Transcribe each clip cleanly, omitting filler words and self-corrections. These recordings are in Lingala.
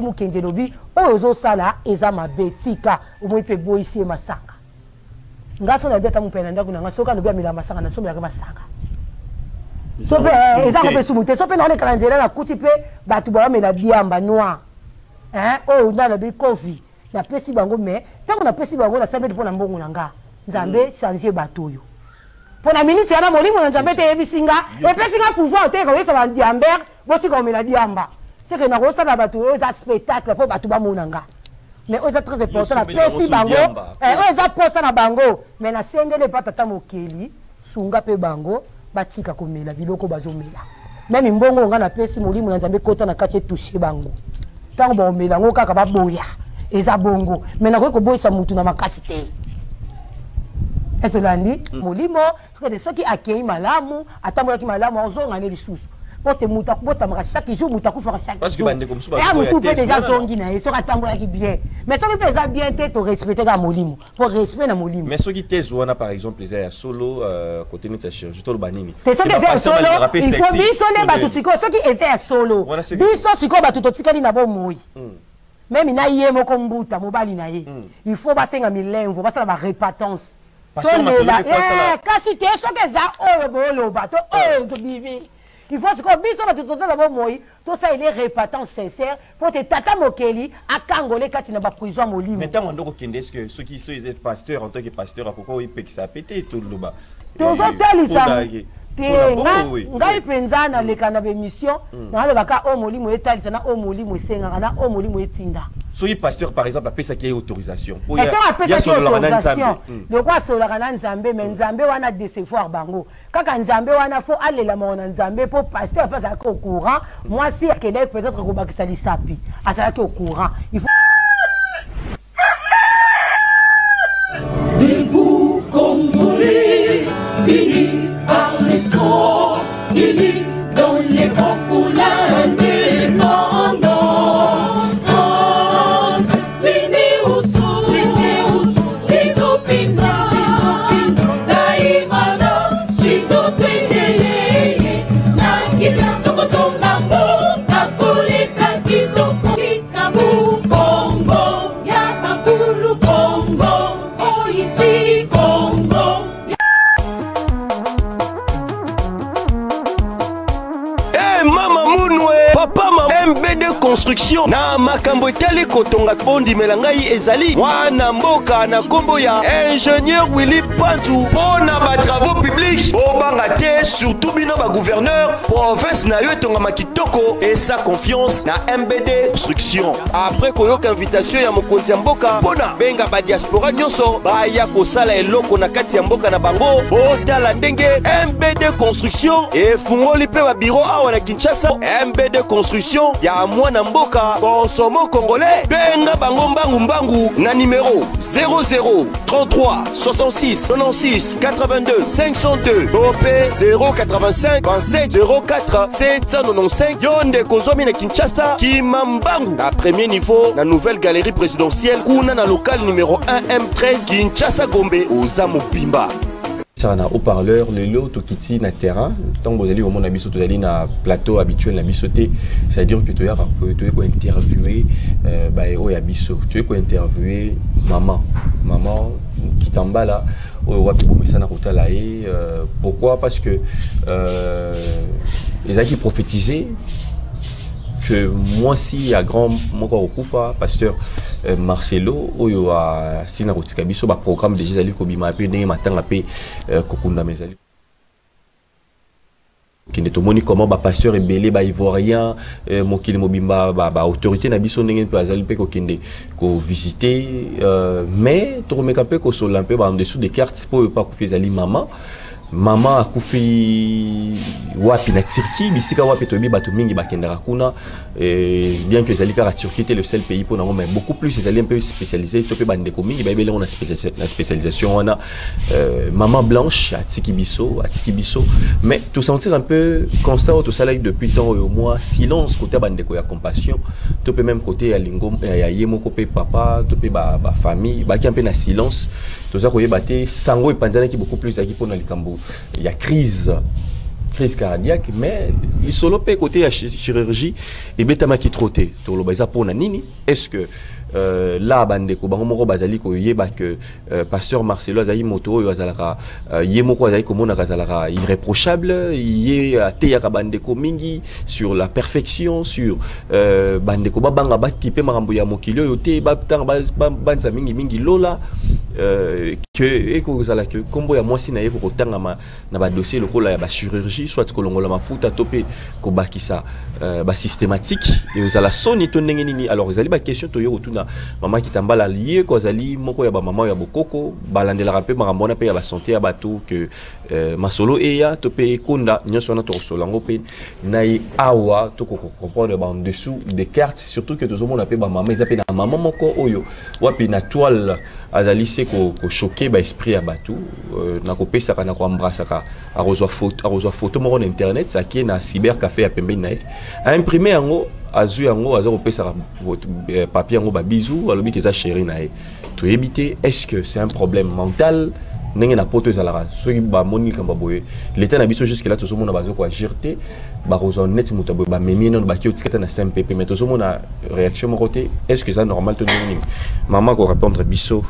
Mukendi elobi oyo ozosala eza mabe, tika. Omoni mpe eboyisi ye masanga. Nga so nayebi ata mopaya na ndako na nga, soki alobi amela masanga, nasombelaka masanga. So mpe eh, eza ko mpe sumu te. So mpe naoleka na nzela, nakuti mpe bato baomela diamba noir, oyo nda alobi kofi, napesi bango. Mais ntango napesi bango, nasambeli mpo na mbongo na nga. Nzambe, change bato oyo mpo na miniti wana. Molimo na Nzambe te eyebisi nga, epesi nga pouvoir te koyesa badiamber botika komela diamba. Seke nakosala bato oyo eza spectacle mpo bato bamona nga, mais oyo eza très important, napesi bango oyo eza posa na bango. Mais nasengeli epa Tata Mokeli, sunga mpe bango batika komela biloko bazomela. Même mbongo nga napesi, molimo na Nzambe ekota na kati, etouche bango. Ntango bakomela yango kaka, baboya. Eza bongo, mais nakoki koboyisa mutu na makasi te. Ezolandi molimo kende. Soki akei malamu, atambolaki malamu, azonga ne lisusu, po te moto akobotamaka chaque jour, moto akufaka chaque jour. Ya mosusu mpe déjà azongi na ye soki atambolaki bien. Mais soki mpe eza bien te, torespecte kaka molimo, po respect na molimo. Mais soki thèse wana, par exemple, eza ya solo, côté neti ya chirurgie, toloba nini? Te, soki eza ya solo, il faut biso nde bato sikoyo, soki eza ya solo, biso sikoyo bato totikali na bomoi, même na ye moko mbuta mobali na ye, il faut basenga milemvo, basala barepentance. Tolela kasi te. Soki eza oyo booloba to oyo tobimi, il faut sikoyo biso bato toza na bomoi tosalela repentance sincère, mpo te Tata Mokeli akangole kati na baprison ya molimo. Mais ntango ando kokende, est ce que soki so eza pasteur, en tant que pasteur, akoka oyepekisa pe te? Toloba. Tozotalisa te. Ngai mpenza naleka na baémission, nalobaka oyo molimo etalisa na oyo molimo esengaka na oyo molimo etinda. Soki pasteur, par exemple, apesaki ye autorisation? Soki apesaki autorisation, lokwa asololaka na Nzambe, mais Nzambe wana décevoir bango kaka. Nzambe wana fo alelamaka na Nzambe, mpo pasteur mpe azalaki au courant. Mwasi akendaki peut-être kobakisa lisapi, azalaki au courant. Il faut Debout Congolais, unis par les sons, unis dans les rangs pour l'indépendance. Unis au sous, unis au sous, Chizopina, Daimana, Chido Twendele, Nakita, Tokotonga, Mboka, Koleka, Kitoko, Kikabu, Congo, Yabakulu, Congo, Oiti, Congo. Hey, mama munwe, papa ma MBD Construction na makambo etali kotonga, bondimela ngai, ezali mwana mboka na nkombo ya ingénieur Willy Pantu. Mpo na batravaux publics, bobanga te, surtout bino bagouverneur, province na yo etongama kitoko, esa confiance na MBD Construction. Après koyoka invitation ya mokonzi ya mboka mpo na benga badiaspora nyonso baya kosala eloko na kati ya mboka na bango, botala ndenge MBD Construction efungoli mpe babiro awa na Kinshasa. MBD Construction ya mwana mboka, consomo congolais. Benga bango mbangu mbangu na numero 00 33 66 96 82 502 to mpe 085 27 04 795. Yo ndeko ozwami na Kinshasa, kima mbangu na premier niveau na nouvelle galerie présidentielle, kuna na local numéro 1 M13, Kinshasa Gombe, oza mobimba. Saka na haut-parleur. Lelo tokiti na terrain. Ntango bozali komona biso, tozali na plateau habituel na biso te, c'est-à-dire que toyaka toye kointerviewe bahéros ya biso, toye kointerviewe mama Kitambala oyo wapi bomesana kotala ye. Pourquoi? Parce que ezalaki prophétisé que mwasi ya grand moko akokufa, pasteur Marcelo oyo asili kotika biso. Baprogramme déjà ezali kobima mpe ndenge matanga mpe kokundama ezali kende. Tomoni comment bapasteur ebele, baivoirien, mokili mobimba, baautorité na biso ndenge mpe bazali mpe kokende kovisite. Mais tokomeka mpe kosolola mpe ba en dessous des cartes mpo oyo mpe akufi ezali mama. Mama akufi wapi? Na Turquie, bisika wapi toyebi bato mingi bakendaka kuna. Bien que ezali kaka Turquie te le seul pays mpo nango, mais beaucoup plus ezali un peu spécialisé to mpe bandeko mingi bayebeli yango na spécialisation wana. Maman Blanche atiki biso, atiki biso, mais tosentir un peu constat oyo tosalaki depuis temps oyo, mwa silence côté ya bandeko ya Compassion to mpe même côté ya lingo ya ye moko mpe papa to mpe bafamille baki un peu na silence. Toza koyeba te. Sango epanzanaki beaucoup plus ezalaki mpona likambo ya crise. Crise cardiaque, mais lisolo mpe côté ya chirurgie ebetamaki trop te. Toloba eza mpona nini? Est ce que là bandeko bango moko bazali koyeba que pasteur Marcelo azali moto oyo azalaka ye moko azali komonaka azalaka irréprochable, ye ateyaka bandeko mingi sur la perfection, sur bandeko babanga bakipe makambo ya mokili oyo te, batanga banza mingi mingi lola, que ekozala que kombo ya mwasi na ye kokotangama na badossier lokola ya bachirurgie, soit kolongola mafuta to mpe kobakisa basystématique, ezala soni to ndenge nini? Alors ezali baquestion toye kotuna mama Kitambala. Ye ko azali moko ya bamama ya bokoko, balandelaka mpe makambo wana mpe ya basanté ya bato, ke masolo eya to mpe ekonda nyonso wana, tokosola yango mpe na ye awa, tokocomprendre ba en dessous des cartes. Surtout que tozomona mpe bamama, eza mpe na mama moko oyo wapi na toile azali se kochoquer baesprit ya bato na kopesaka na koembrassaka. Akozwa photo moko na internet, akie na cyber café ya pembeni na ye, aimprime yango, azwi yango, aza kopesaka papier yango babizu, alobi ke eza chéri na ye. Toyebi te, est ce que c'est un problème mental? Ndenge na poto ezalaka, soki bamoni likambo boye, l'état na biso jusque là tozomona baza koagir te. Bakozwa neti moto ya boye, bamemi ye nano, baki otika te na CMPP, mais tozomona réaction moko te. Est ce que eza normal to ndenge nini? Mama korépondre biso.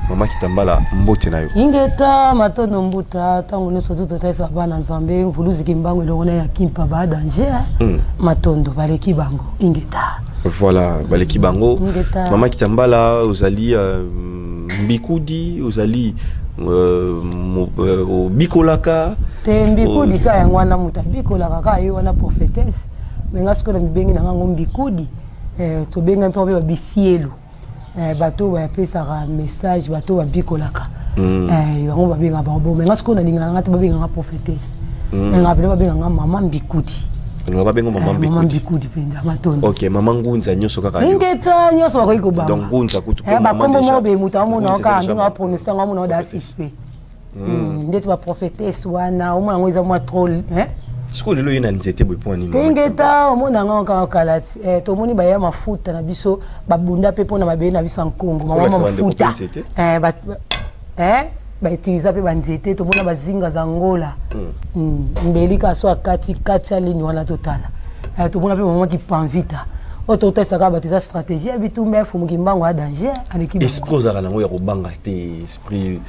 Mama Kitambala, mbote na yo. Ingeta, matondo mbuta. Ntango nyonso tu totalisa bana Nzambe mpuluziki mbango elongo na ya kimpa ba danger. Matondo, baleki bango. Ingeta. Voilà, baleki bango. Ingeta. Mama Kitambala, ozali mbikudi, ozali obikolaka? Te, mbikudi ka yango wana, moto abikolaka kaka ye wana prophétesse. Me nga sikoyo na mibengi na ngango mbikudi. Tobenga mpe mpe babisielu, bato bapesaka message, bato babikolaka. Bango babengaka bango bo. Me nga sikoyo nalingaka nga te babenganga prophétesse. Nalingaka pene babenganga mama mbikudi. Olinga babengo mama mama mbikudi? Mbikudi mpenza, matondo. Ok, mama Ngunza nyonso kaka yo. Ingeta, nyonso bakoki kobamba. Donc Ngunza kutu. Bakombo moko boye, moto amona kaka ndenge aprononce yango, amona oda suspect ndeti baprophétesse wana, omona yango eza mwa trop. Sikoyo lelo ye na nzete boye mpo nini? Te, ingeta, omona yango kaka kala ti. Tomoni baya mafuta na biso, babunda mpe mpona mabele na biso ya nkongo, mama Kolakisa bandeko mafuta. mpe nzete? Bautiliza mpe banzete, tomona bazinga za ngola. Mbeli kaka so akati kati ya lini wana, totala. Tomona mpe mama Kipanvita oyo totalisaka bato, eza stratégie ya bitumba efumuki mbango ya danger, aleki bango. Esprit ozalaka nango ya kobanga te, esprit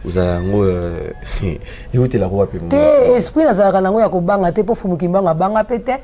ozala yango eutelaka wapi? Te, esprit nazalaka nango ya kobanga te, mpo fumuki mbango abanga mpe te,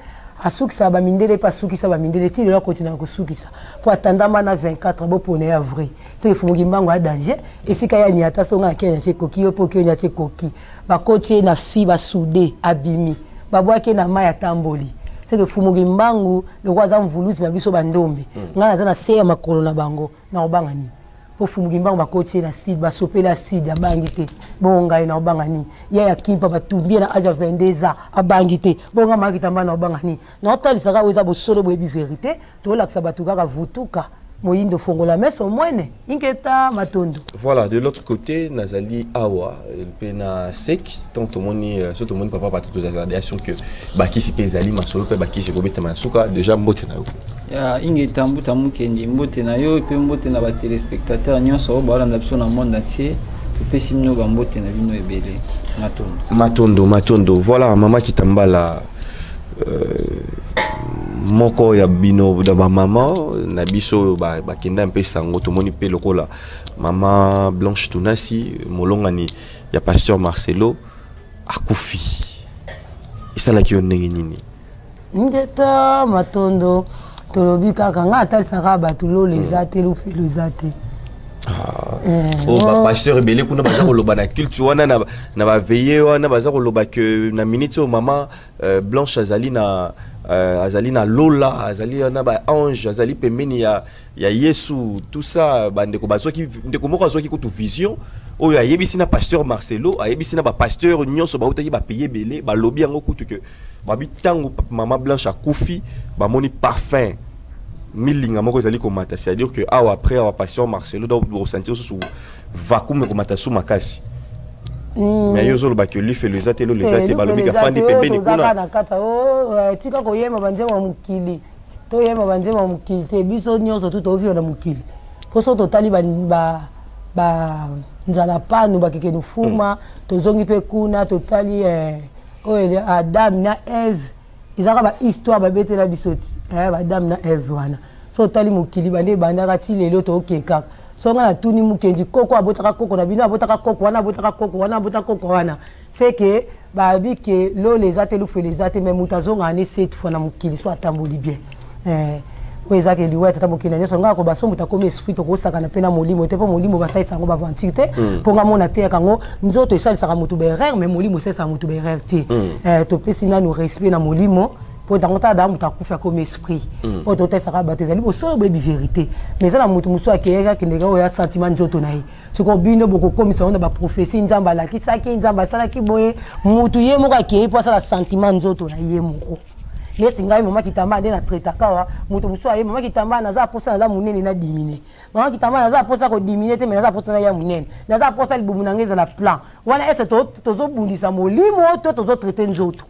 asukisaka bamindele mpe asukisa bamindele ti lelo, akotinaka kosukisa mpo atandama na 24 bopona ya vrai te. Efumuki mbango ya danger, esika ya niata songa akenya ti ekoki yo mpe oki onya ti ekoki, bakoti ye na fi basude, abimi, babwaki ye na mai, atamboli. Seke fumuki mbangu lokola aza mvuluzi na biso bandombe, ngai naza na se ya makolo na bango, na kobanga nini? Mpo fumuki mbangu bakoti ye na acide, basopeli acide, abangi te. Bongo ngai na kobanga nini? Ye ya kimpa batumbi ye na age ya 22 ans, abangi te. Bongo ngai makitamba na kobanga nini? Naotalisaka oyo eza bosolo, boyebi vérité, tolakisa bato kaka vutuka moyindo, fongola meso mwene. Inketa, matondo. Voilà, de l'autre côté nazali awa mpe na sek tant tomoni so tomoni papa bato, tozala réaction que bakisi mpe ezali masolo mpe bakisi ekobetama na suka. Déjà mbote na yo. Ya ingeta mbuta mokendi, mbote na yo mpe mbote na batéléspectateur nyonso oyo baolanda biso na monde entier. Topesi bino bambote na bino ebele. Matondo. Matondo, matondo. Voilà, mama Kitambala, moko ya bino na bamama na biso oyo bakenda mpe sango, tomoni mpe lokola mama Blanche Tunasi, molongani ya pasteur Marcelo, akufi, esalaki yo ndenge nini? Ngeta, matondo. Tolobi kaka ngai atalisaka bato lola eza te, lufelo eza te. Oyo bapasteur ebele kuna baza koloba na culte wana, na baveillée wana, baza koloba ke na minute oyo mama Blanche azali na lola, azali na baange, azali pembeni ya Yesu, tout ça. Bandeko bazwaki, ndeko moko azwaki kutu vision oyo ayebisi na pasteur Marcelo, ayebisi na bapasteur nyonso bautaki bapaye ebele, balobi yango kutu ke babi ntango mama Blanche akufi, bamoni parfum milinga moko ezali komata, c'est-à-dire que awa après awa pasteur Marcelo donc ressentir susu vacuum ekomata su makasi. Mais yo ozoloba ke lifelo eza te, lolo eza te, balobi kafandi pembeni kuna. Na kati tika koyemba banzembo ya mokili, toyemba banzembo ya mokili te. Biso nyonso tu tovivre na mokili, mpo so totali banzala panu bakeke nufuma, tozongi mpe kuna, totali. Oyo Adam na Eve ezalaka ba histoire babetela biso ti eh, ba Adam na Eve wana. So otali mokili bande ebandaka ti lelo tookee kaka. So nga natuni Mukendi, koko abotaka koko na bino, abotaka koko wana, abotaka koko wana, abotaka koko wana. C'est que babi ke lola eza te, lufela eza te, mais moto azongaka ne sept fois na mokili so atamboli bien. Eh, oyo eza ke liwa ya tata mokili na nyonso, ngai akoba so moto akomi esprit, tokosakana mpe na molimo te, mpo molimo basalisa yango baventure te. Mpo ngai mona teyaka yango, nzoto esalisaka moto baerreur, mais molimo esalisaka moto baerreur te. Eh, topesi nanu respect na molimo, mpo ntango tala daa moto akufi akomi esprit. Oyo totalisaka bato ezali bosolo boyebi vérité, mais eza na moto mosusu akeyaki akendeka oyo ya sentiment nzoto na ye. Sikoyo bino bokokomisa yango na baprophétie, Nzambe alakisaki, Nzambe asalaki boye. Motu ye moko akei mpo asala sentiment nzoto na ye moko. Neti ngai mama Kitamba nde na traitaka awa, moto mosusu aye: "Mama Kitamba, naza posa naza monene, na diminuer. Mama Kitamba, naza posa kodiminuer te, mais naza posa naya monene, naza posa libumu na ngai ezala plan." Wana ese tozobundisa molimo to tozotraiter nzoto?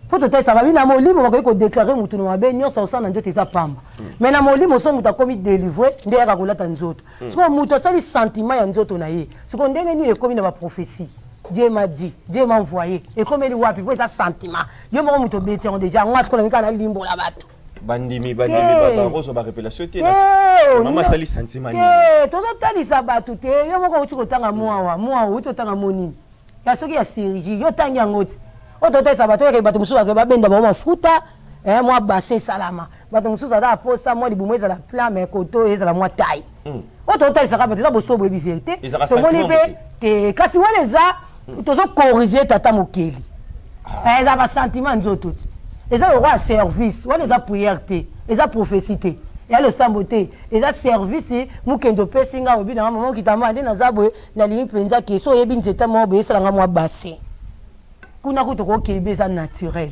Mpo totalisa babi na molimo, bakoki kodéclarer motu na mabe nyonso osala na nzoto eza pamba, mais na molimo so moto akomi délivré nde yaka kolata nzoto. Sikoyo moto asali sentiment ya nzoto na ye, sikoyo ndenge nini ekomi na baprophétie? "Dieu m'a dit, Dieu m'a envoyé", ekomeli wapi? Po eza sentiment yo moko moto obeti yango déjà. Yango sikoyo nalingi kaka nalimbola bato. Bandimi bakozwa barévélation te, mama asali sentiment. Te, tozotalisa bato te. Yo moko outi kotanga mwawa mwawa, outi kotanga mo nini ya soki ya chirurgie, yo otangi yango ti. Oyo totalisa bato oyeke, bato mosusu bake babenda bango mafuta, mwa bassin esalama. Bato mosusu aza aposa mwa libumu ezala plat, mais koto ezala mwa taille. Oyo totalisaka bato eza boso boyebi vérité. Tomoni mpe te, kasi wana eza tozocorriger tata mokeli. Eza basentiment nzoto te, eza lokwa service. Wana eza prière te, eza prophétie te, eya losambo te, eza service. Mokende opesi nga obi nanga: "Mama Okitamba, nde naza boye, nalingi mpenza ke so oyebi nzete moko boye esalanga mwa bassin kuna." Kutu tokokebe, eza naturel.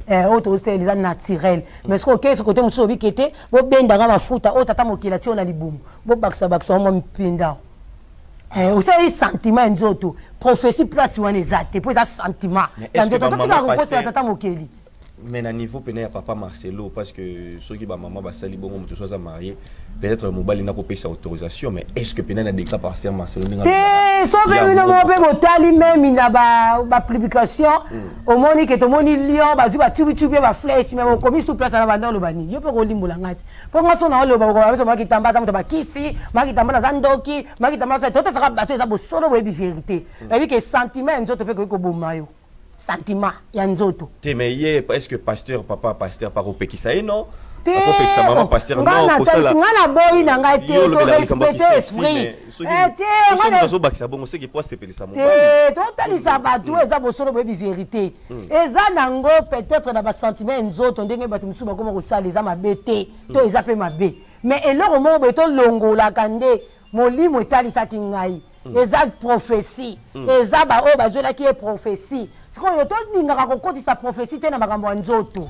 Oyo tozosala eza naturel, mais soki okei kote mosusu, obike te, bobendanga mafuta oyo tata mokili atie na libumu, bobakisa bakisa mwa mpinda, osaleli sentiment ya nzoto. Prophétie place wana eza te, mpo eza sentiment ya nzoto. Totikaka kokosela tata mokeli. Mais na niveau pene ya papa Marcelo, parce que soki bamama basali bongo, moto so aza marié, peut-être mobali nakopesa autorisation, mais est ce que pene na décret pasteur Marcelo ndenge Te, so mpe bino moko mpe botali memi na bapublication, omoni ke tomoni lion bazwi batubitubi ye baflèche, mais okomi sur place na banda oloba nini? Yo mpe kolimbola ngai te, mpo nga so na oloba okoba biso Makitamba aza moto bakisi, Makitamba naza ndoki, Makitamba totesaka bato. Eza bosolo boyebi vérité, oyebi ke sentiment ya nzoto mpe koki koboma yo, sentiment ya nzoto. Te, mais ye est ce que pasteur, papa pasteur pakopekisa ye? Non, te, nga naboyi na ngai te, torespecter esprit te. Azobakisa bongo seki po asepelisa. Te, totalisa bato eza bosolo boyebi vérité. Eza nango peut-être na basentiment ya nzoto, ndenge bato mosusu bakoma kosala, eza mabe te to eza mpe mabe, mais eloko moko boye tolongolaka nde molimo etalisaki ngai eza prophétie, eza baoyo bazwelaki ye prophétie. Sikoyo tolingaka kokotisa prophétie te na makambo ya nzoto.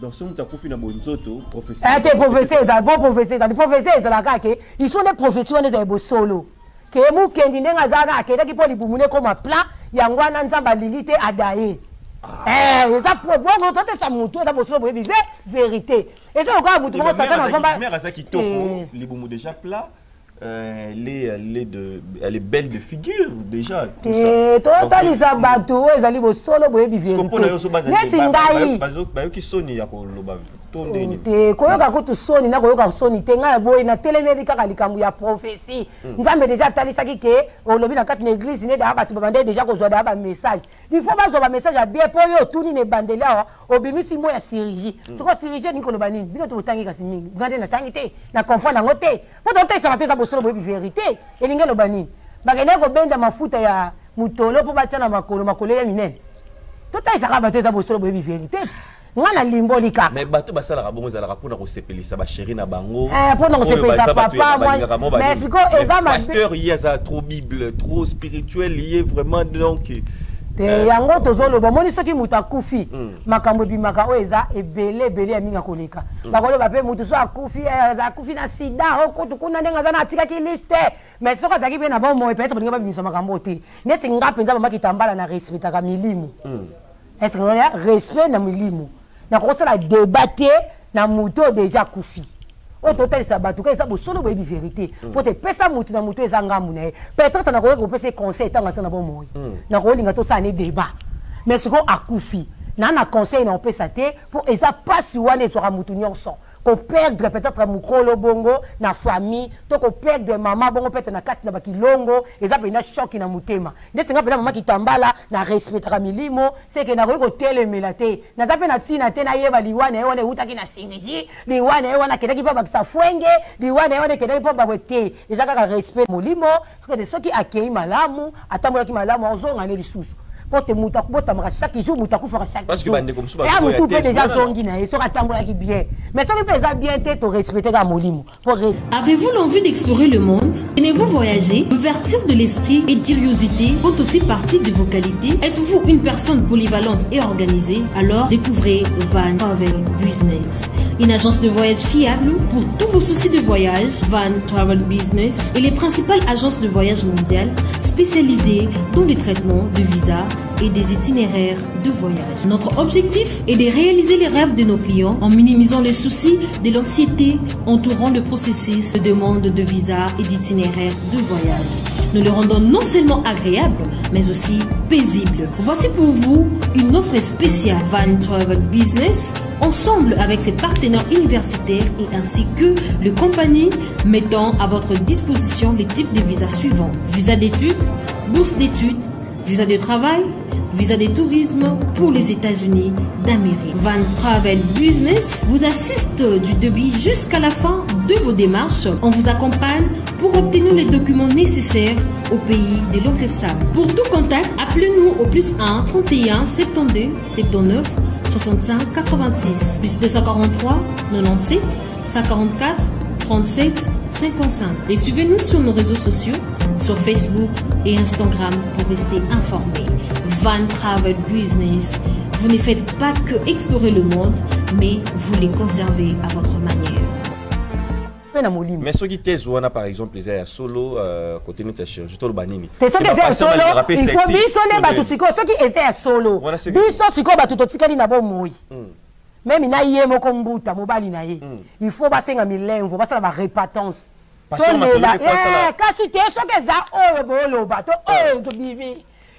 Donc so moto akufi na bonzoto, prophétie te? Prophétie ezala bon, prophétie ezali, prophétie ezalaka ke iso nde prophétie wana ezali bosolo ke mokendi ndenge aza wana, akendaki mpo libumu ne ekoma plat, yango wana Nzambe alingi te adaye. Eza bongo totesa motu, eza bosolo boyebi ve vérité, eza lokola motu moko Satan avamba. Mère aza kitoko, libumu déjà plat, elle est belle de figure déjà. Te, totalisa bato oyo ezali bosolo boyebi vérité. Neti ngai Bayoki soni ya koloba to ndeni? Te, koyoka kutu soni na koyoka soni te, ngai boye natelemeli kaka likambo ya prophétie. Nzambe déjà atalisaki ke olobi na kati na église ne daa bato babande déjà kozwa daa bamessage. Il faut bazwa bamessage ya bien, mpo oyo otuni na ebandeli awa, obimisi mo ya chirurgie. Soko chirurgie elingi koloba nini? Bino to botangi kasi mingi, ngai nde natangi te, na comprendre yango te, mpo totalisa bato eza bosolo boyebi vérité. Elingi eloba nini? Bakendeki kobenda mafuta ya motolo mpo batia na makolo, makolo ya minene. Totalisaka bato eza bosolo boyebi vérité. Nga na limboli kaka. Mais bato basalaka bongo ezalaka mpona kosepelisa bachéri na bango. Mpona kosepelisa papa. Mais sikoyo eza Pasteur ye aza trop bible, trop spirituel, ye vraiment donc. Te, yango tozoloba, omoni soki moto akufi, makambo ebimaka oyo eza ebele ebele ya mingi akoleka. Bakoloba mpe motu so akufi, akufi na sida, okutu kuna ndenge aza na atikaki liste. Mais soki azalaki mpe na bomoi, peut-être balingi babimisa makambo te. Neti nga mpenza mama Kitambala, na respectaka milimo. Est ce que respect na milimo, nakosala débat te na motu oyo déjà akufi? Oyo totalisa bato ka eza bosolo, boyebi vérité, po te pesa motu na motu eza ngambu na ye. Peut-être nakoki kopesa ye conseil ntango aza na bomoi, nakolinga tosala ne débat, mais sikoyo akufi, na conseil na opesa te, mpo eza mpasi wana ezwaka motu nyonso, koperdre peut-être mokolo bongo na famille to koperdre mama bongo peut-être na kati na bakilongo, eza mpenza choc na motema. Nde senga mpenza mama Kitambala na respectaka milimo, seke nakoki kotelemela te. Naza mpe na ntina te nayeba liwa na ye wana eutaki na chirurgie, liwa na ye wana akendaki mpo bakisa fwenge, liwa na ye wana ekendaki mpo babwe te. Eza kaka respect molimo. Kende soki akei malamu, atambolaki malamu, azonga ne lisusu, po te moto abotamaka chaque jour, moto akufaka chaque Parce que jour. bandeko mosusu Eya bazoboya mosusu mpe te, déjà wana. Azongi na ye soki atambolaki bien, mais soki mpe eza bien te, torespecte kaka molimo po Avez-vous l'envie d'explorer le monde? Aimez-vous voyager? L'ouverture de l'esprit et de curiosité font aussi partie de vos qualités. Êtes-vous une personne polyvalente et organisée? Alors découvrez Van Travel Business, une agence de voyage fiable pour tous vos soucis de voyage. Van Travel Business est les principales agences de voyage mondiales spécialisées dans le traitement de visas et des itinéraires de voyage. Notre objectif est de réaliser les rêves de nos clients en minimisant les soucis de l'anxiété entourant le processus de demande de visa et d'itinéraire de voyage. Nous le rendons non seulement agréable, mais aussi paisible. Voici pour vous une offre spéciale. Van Travel Business, ensemble avec ses partenaires universitaires et ainsi que les compagnies, mettant à votre disposition les types de visas suivants. Visa d'études, bourse d'études, visa de travail, visa de tourisme pour les États-Unis d'Amérique. Van Travel Business vous assiste du début jusqu'à la fin de vos démarches. On vous accompagne pour obtenir les documents nécessaires au pays de l'oncle Sam. Pour tout contact, appelez-nous au plus 1 31 72 79 65 86, plus 243 97 144 37 55 et suivez-nous sur nos réseaux sociaux, sur Facebook et Instagram, pour rester informé. Van Travel Business, vous ne faites pas que explorer le monde, mais vous les conservez à votre manière. Mpe na molimo. Mais soki thèse wana, par exemple, eza ya solo, côté neti ya chirurgie, toloba nini? Te, soki eza ya solo, il faut biso nde bato sikoyo, soki eza ya solo, Wana soki- biso sikoyo bato totikali na bomoi, même na ye moko mbuta mobali na ye, il faut basenga milemvo, basala barepentance. Pasteur Tolela Masolo mpe asala- kasi te, soki eza oyo booloba to oyo tobimi,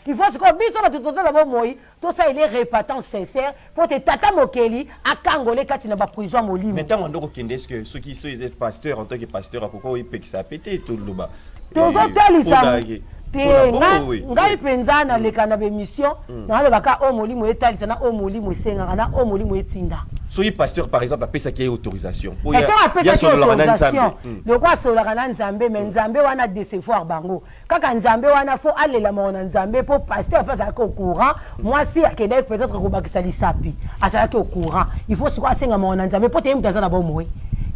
il faut sikoyo biso bato toza na bomoi tosalela repentance sincère, mpo te tata mokeli akangole kati na baprison ya molimo. Mais ntango ando kokende, est ce que soki so eza pasteur, en tant que pasteur, akoka oyepekisa pe te, toloba? Tozotalisa te. Ngai mpenza naleka na bémission, nalobaka oyo molimo etalisa na oyo molimo esengaka na oyo molimo etinda. Soki pasteur, par exemple, apesaki ye autorisation po soki apesaki asololaka na autorisation, Nzambe. Lokwa asololaka na Nzambe, mais Nzambe wana décevoir bango kaka. Nzambe wana, faut alelamaka na Nzambe, mpo pasteur mpe azalaki au courant. Mwasi akendaki peut-être kobakisa lisapi, azalaki au courant. Il faut sikoyo asengamaka na Nzambe, mpo te ye moto aza na bomoi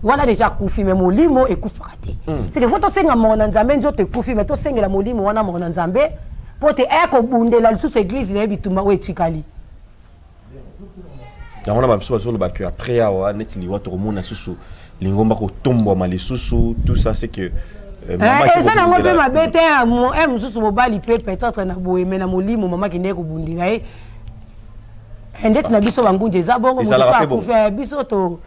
wana déjà akufi, mais molimo ekufaka te. C'est que faut tosenga moko na Nzambe. Nzoto ekufi, mais tosengela molimo wana moko na Nzambe, mpo te aya kobundela lisusu église na ye bitumba oyo etikali. Yango wana bamosusu bazoloba ke après awa, neti liwa, tokomona susu lingomba kotombwama lisusu, tout ça, c'est que mama Eza nango mpe akobundela- mabe te. Mosusu mobali mpe peut-être na boye, mais na molimo mama akendeki kobundela ye. Ndeti na biso bangunji eza bongo, moto Ezalaka so mpe bongo. akufi, biso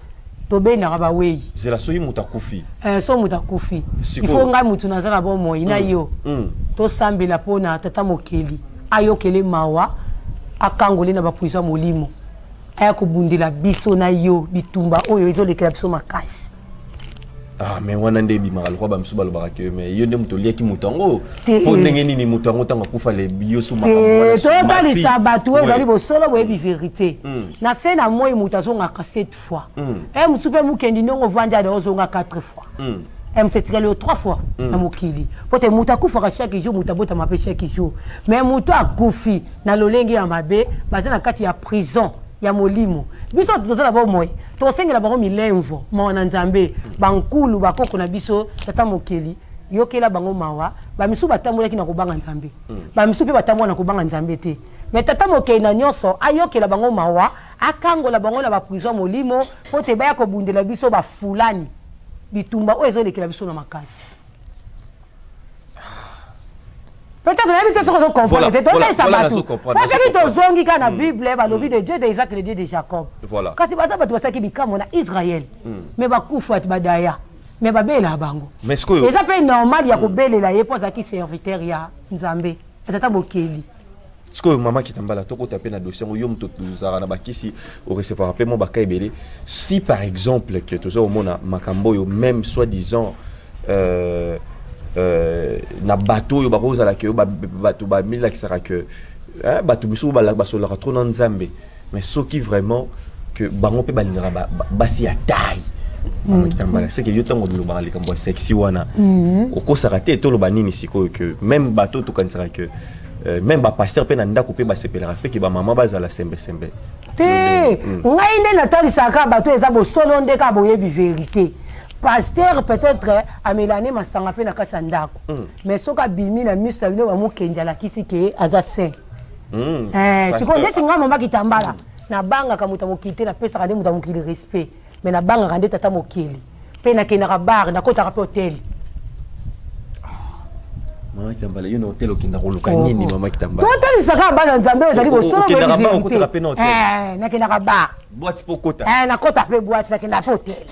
tobendaka bawei. Zela, soki moto akufi, So moto akufi, Sikoyo. il faut ngai motu naza na bomoi na yo tosambela mpona tata mokeli ayokele mawa, akangole na baprison ya molimo, aya kobundela biso na yo bitumba oyo ezolekela biso makasi. Ah, mais wana nde ebimaka lokwa bamosusu balobaka ke mais yo nde moto oliaki moto yango. Te. Mpo ndenge nini moto yango ntango akufa le yo so Te, toyotalisa bato oyo ezali bosolo, boyebi vérité. Na se na moi, moto azongaka sept fois, e mosusu mpe mokendi ndongo ovandi ada ozonga quatre fois, e mosu etikali yo trois fois na mokili, po te moto akufaka chaque jour, moto abotama mpe chaque jour. Mais moto akufi na lolenge ya mabe, baza na kati ya prison ya molimo. Biso toza na bomoi, tosengela bango milemvo, mawa na Nzambe. Bankulu bakoko na biso, tata mokeli yokela bango mawa. Bamisusu batambolaki na kobanga Nzambe, bamisusu mpe batambola na kobanga Nzambe te, mais tata mokeli na nyonso ayokela bango mawa, akangola bango na baprison molimo, mpo te baya kobundela biso bafulani bitumba oyo ezolekela biso na makasi. Peut-être nayebi te soki ozocomprendre te. Totalisa bato po soki tozongi kaka na Bible, balobi le Dieu de Isaac, le Dieu de Jacob. Kasi baza bato basalaki bikamwa na Israel, mais bakufa ati badaya, mais babelelaka bango. Eza mpe normal ya kobelela ye mpo azalaki serviteur ya Nzambe, ya Tata Bokeli. Sikoyo, mama Kitambala, tokota mpe na dossier yango. Yo moto tozalaka na bakisi, orecevoir mpe mwa baka ebele. Si par exemple ke toza komona makambo oyo, même soit disant na bato oyo bakozala ke bato bamilakisaka ke bato misusu basololaka trop na Nzambe, mais soki vraiment que bango mpe balingaka basi ya taille, mama Kitambala, c'est que yo ntango olobaka likambo ya sexy wana, okosaka te. Toloba nini sikoyo que même bato tokanisaka ke même bapasteur mpe na ndako mpe basepelaka mpe ke bamama bazala sembesembe? Te, ngai nde natalisaka bato eza bosolo nde kaka boyebi vérité. Pasteur peut-être amelane masanga mpe na kati ya ndako, mais soki abimi na miso na bino, bamokenzi alakisi ke aza saint. Sikoyo ndeti ngai mama Kitambala, nabangaka moto ya mokili te. Napesaka nde moto ya mokili respect, mais nabangaka nde Tata Mokili. Mpe nakendaka bar, nakotaka mpe hotel. Mama Kitambala, yo na hotel okenda koluka nini, mama Kitambala? Totalisaka bana Nzambe oyo ezali bosolo. Nakendaka bar. Boîte mpo okota? Nakota mpe boîte, nakendaka mpe hotel.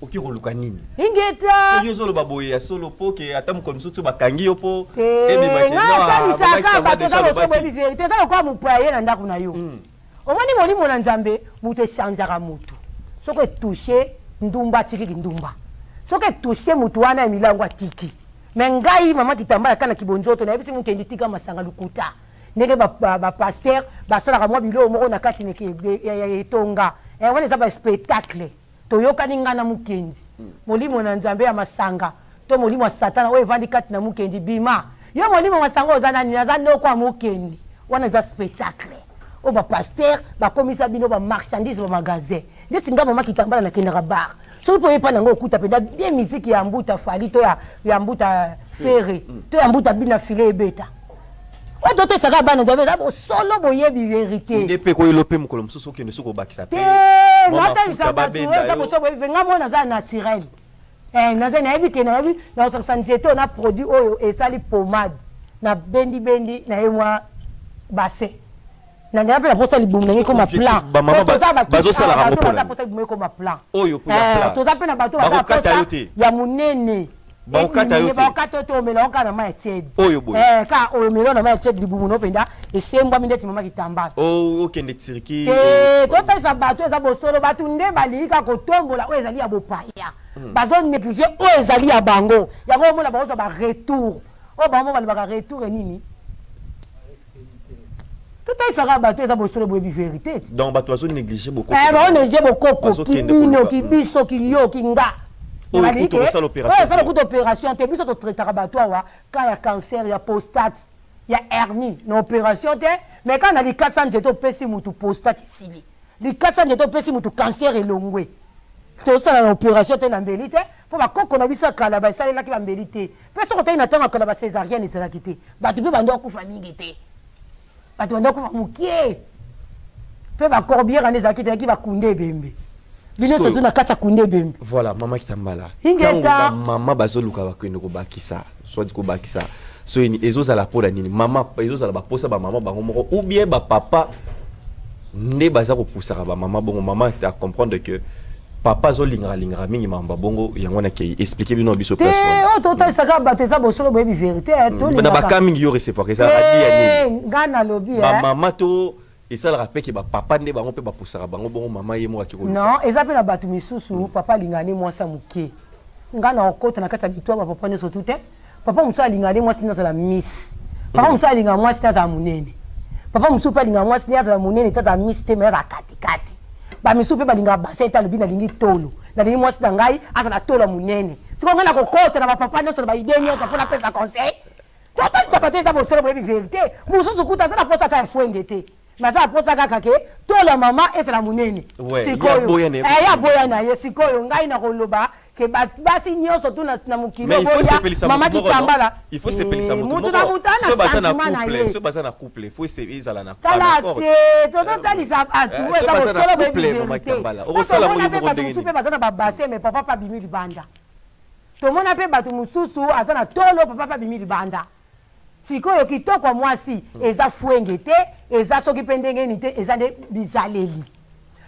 Oki koluka nini? Ingeta. Yo ozoloba boye ya solo mpo ke ata mokolo mosusu bakangi yo mpo ngai atalisaka bato eza bosolo, boyebi vérité. Eza lokola mopaya ye na ndako na yo. Omoni molimo na Nzambe, moto echangeaka motu. Soki etouche ndumba, atikiki ndumba. Soki etouche motu wana ya milango, atiki. Me ngai mama Kitambala, kaka na kibonzoto nayebisi mokendi tika masanga. Lukuta ndenge bapasteur basalaka mwa biloko moko na kati ya etonga wana, eza baspectacle. Toyokani ngai na mokenzi. Molimo na Nzambe ya masanga to molimo ya Satana oyo evandi kati na mokendi, bima yo molimo masanga. Oza nani? Naza noko ya mokendi. Wana eza spectacle oyo bapasteur bakomisa bino bamarchandise, bamagasin. Ndeti nga mama Kitambala, nakendaka bar. Soki mpo oyepa nango, okuta mpenza bien misiki ya mbuta Fally to ya mbuta Ferre to ya mbuta Bina File ebeta. Oyo totesaka bana Nzambe eza bosolo, boyebi vérité. Nde mpe koyelo mpe mokolo mosusu okende soki obakisa. Te, natalisa bato eza bosolo, boyebi. Nga mwana aza naturel. Naza nayebi ke nayebi nakosakisa nzete oyo na produit oyo esali pomade na bendibendi na ye mwa bassin na ngai mpe naposa libumu ndenge ekoma plan. Bazosalaka posa libumu ekoma plan. Oyo toza mpe na bato baza posa ya monene. Bakokata yo te. Bakokata yo te. Omela kaka na mai ya tiède. Oyo boye. Kaka omela na mai ya tiède, libumu no mpenza esembwami ndeti mama Kitambala. Okende Turquie. Te, totalisa bato eza bosolo. Bato nde balingi kaka kotombola oyo ezali ya bopaya, bazonéglige oyo ezali ya bango. Yango omona bakozwa baretour oyo bango balobaka retour enini. Totalisaka bato eza bosolo, boyebi vérité. Donc bato bazonéglige bokoko. Bazonéglige bokoko, kibino, kibiso, kiyo, kinga. Oyo osala kuta opération te. Biso totraitaka bato awa ka ya cancer ya prostate, ya hernie na opération te. Mais kaka na likasa nzete opesi mutu, prostate esili. Likasa nzete opesi mutu, cancer elongwe. Tosala na opération te, na mbeli te, mpo bakoko na biso ya kala basalelaki bambeli te. Mpe soki otali na ntango ya kala, bacésarienne ezalaki te. Bato mpe bando akufa mingi te, bato bando akufa mokie. Mpe bacorbillard wana ezalaki te, ezalaki bakunde ebembe. Bino surtout na kati ya kunde ebembe. Voilà, mama Kitambala. Ingeta. Mama bazoluka bakende kobakisa, soit kobakisa so ezozala mpona nini, mama? Ezozala baposa bamama bango moko ou bien bapapa nde baza kopusaka bamama bongo? Mama a comprendre que papa azolingaka lingaka mingi makambo bongo, yango wana kei explique bino biso. Te, oyo totalisaka bato eza bosolo, boyebi vérité. Na baka mingi yo recevoir ezalaka di ya nini? Nga nalobi. Bamama to esalaka mpe ke bapapa nde bango mpe bapusaka bango bongo, mama ye moko ake? Non, eza mpe na bato misusu, papa alingaka nde mwasi ya moke. Nga na okota na kati ya bitwa bapapa nyonso tu te. Papa mosusu alingaka nde mwasi nde azala miss. Papa mosusu alingaka mwasi nde azala monene. Papa mosusu mpe alingaka mwasi nde azala monene te, azala miss te, mais azala katikati. Bamisusu mpe balingaka bassin te, alobi nalingi tolo, nalingi mwasi na ngai azala tolo ya monene. Sikoyo ngai nakokota na bapapa nyonso na baide nyonso mpo napesa conseil? Totalisa bato eza bosolo, boyebi vérité. Mosusu kuta aza na posa ata ya fwenge te, mais aza na posa kaka ke tolo ya mama ezala monene. Sikoyo ya boya na ye. Sikoyo ngai nakoloba ke basi nyonso tu na mokili oboya mama Kitambala. Mutu na mutu ana sentiment na ye. Baza na couple, il faut ezala na Tala te, tototalisa bato eza bosolo, boyebi vérité. Tomona mpe bato mosusu mpe baza na babassin, mais papa mpe abimi libanda. Tomona mpe bato mosusu aza na tolo, papa mpe abimi libanda. Sikoyo kitoko ya mwasi eza fuenge te, eza soki mpe ndenge nini te, eza nde bizaleli.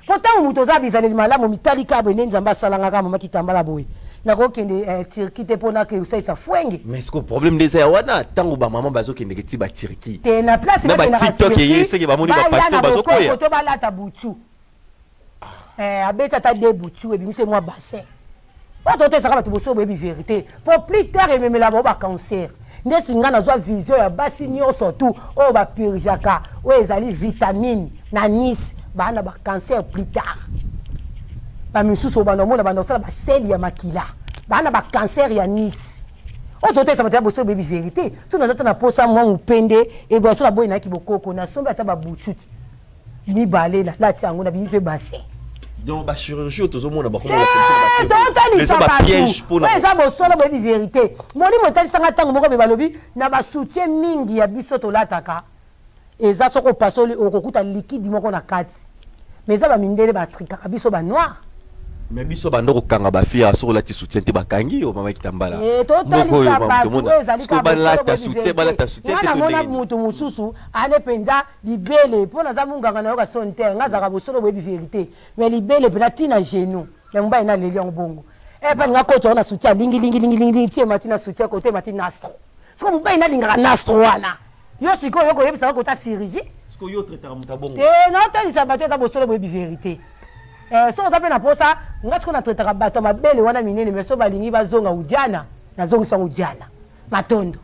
Mpo ntango moto oza bizaleli malamu, mitali kaka boye nde Nzambe asalanga kaka mama Kitambala boye. Nakokende Turquie te mpo nake kosalisa fuenge. Mais sikoyo problème nde eza ya wana, ntango bamama bazokendeke ti ba Turquie te na place na ba bakendaka TikTok Turquie, eye seke bamoni ba baya pasteur na bazokoya. bokoko to balata butu. Abeti ata de butu ebimisi mwa bassin. Oyo totesaka bato boso boyebi vérité. Po plus tard ememela bango ba cancer. Nde singa nazwa vision ya basi nyonso tu oyo ba purgeaka, oyo ezali vitamine na Nice, ba na ba cancer plus tard. Ba misusu oyo banda omona banda kosala ba sel ya makila, ba na ba cancer ya Nice. Oyo totesa bato ya boso boyebi vérité. So naza ta na posa mwa mopende, e boso na boyi nayaki bokoko, nasombi ata ba bututi mibale, nalati yango, nabimi mpe bassin. Donc ba chirurgie oyo tozomona bakoma Te, kolakisa biso na ba totalisa TV. Eza ba bato. piège mpona Oyo eza bosolo boyebi vérité. Molimo etalisanga ntango moko me balobi na ba soutien mingi ya biso tolataka, eza soki opasoli okokuta liquide moko na kati. Mais eza ba mindele ba trikaka biso ba noir. Mais biso bando kokanga ba fille soki olati soutien te bakangi yo mama Kitambala. Eh, totalisa Moko oyo, mama, bato tomona. oyo ezali Soki kaka bosolo balata boyebi soutien, vérité. balata soutien te Nga namona to ndenge nini? moto mosusu ane mpenza libele mpo naza munganga nayoka soni te, nga azalaka bosolo boyebi vérité. Mais libele mpenza ti na genou ya mobali naleli yango bongo. Eh, mpe nga koti yango na soutien, lingi, lingi, lingi, lingi, lingi, tie mati na soutien, kote mati nastro. Sikoyo mobali nalingaka nastro wana. Yo sikoyo yo koyebisa nga kota chirurgie. Sikoyo yo traitaka moto ya bongo. Te, naotalisa bato eza bosolo boyebi vérité. Soki oza mpe na posa, nga sikoyo natraitaka bato ya mabele wana minene, mais soki balingi bazonga Udiana, nazongisa yango Udiana. Matondo.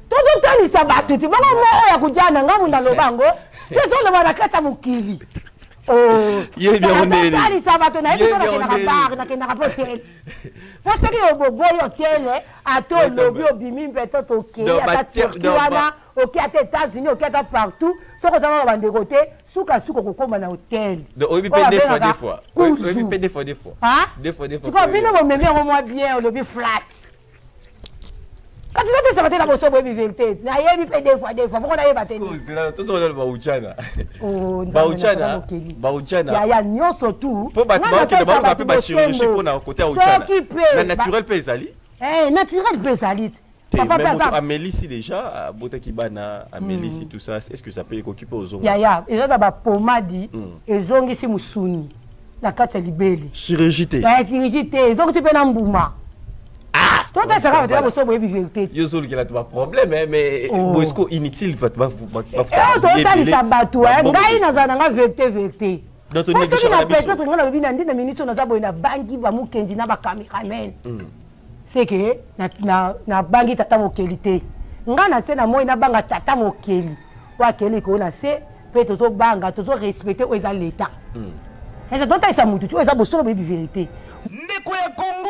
Tozotalisa bato ti bongo mo oyo ya kudiana, nga mundu aloba yango, tozoloba na kati ya mokili. Oh, Ye bien ondeli. totalisa bato, nayebi Ye so bien nakendaka ondeli. bar, nakendaka mpe hotel. Po soki oboboyi hotel, ata olobi obimi mpe to tokei, Donc, ata ba ter- Turquie donc, wana, ba- okei ata États-Unis, okei ata partout, soki oza na bandeko te, sukasuka okokóma na hotel. Donc, oyebi mpe Oyo deux fois, abengaka deux fois. kuzu. Oyebi mpe deux fois, deux fois. Hein? Deux fois, deux fois, Sikoyo deux bino fois. bomemi yango mwa bien, olobi flat. Kasi totesaka te na boso boyebi vérité. Nayebi mpe deux fois, deux fois. Bongo nayeba te nini? Sikoyo, zela, tozokola na baujana. Oh, Nzambe Baujana, na mokili. baujana. Ya, ya, nyonso tu. Mpo bato Nga baokende natesa baluka bato mpe ba chirurgie bosembo. mpona kote ya ujana. Soki mpe Na ba- naturel mpe ezali? Eh, naturel mpe ezali. Te, Papa mais mpe moto aza- amelisi déjà, abotaki bana, amelisi tout ça. Est-ce que ça peut ekoki mpe ozonga? Ya, ya, eza na ba pomadi, ezongisi mosuni na kati ya libele. Chirurgie te. Eh, chirurgie te, ezongisi mpe na mbuma. Totesaka bato ya boso boyebi vérité. Yo ozolukela to ba problème, hein, mais Oh. bo est-ce que inutile bato ba Eh, totalisa bato, hein. Ba- Ngai nazala na nga vérité, vérité. Donc, Po tolingi soki na biso na biso. peut-être ngai nalobi na ndi na minute oyo naza boye na bangi ba Mukendi na ba cameraman. C'est que na bangi tata mokeli te. Ngai na se na moi na banga tata mokeli. Oyo akeli likolo na se, pe tozobanga, tozo respecter oyo eza l'État. Eza totalisa mutu ti oyo eza bosolo boyebi vérité. Ndeko ya Congo,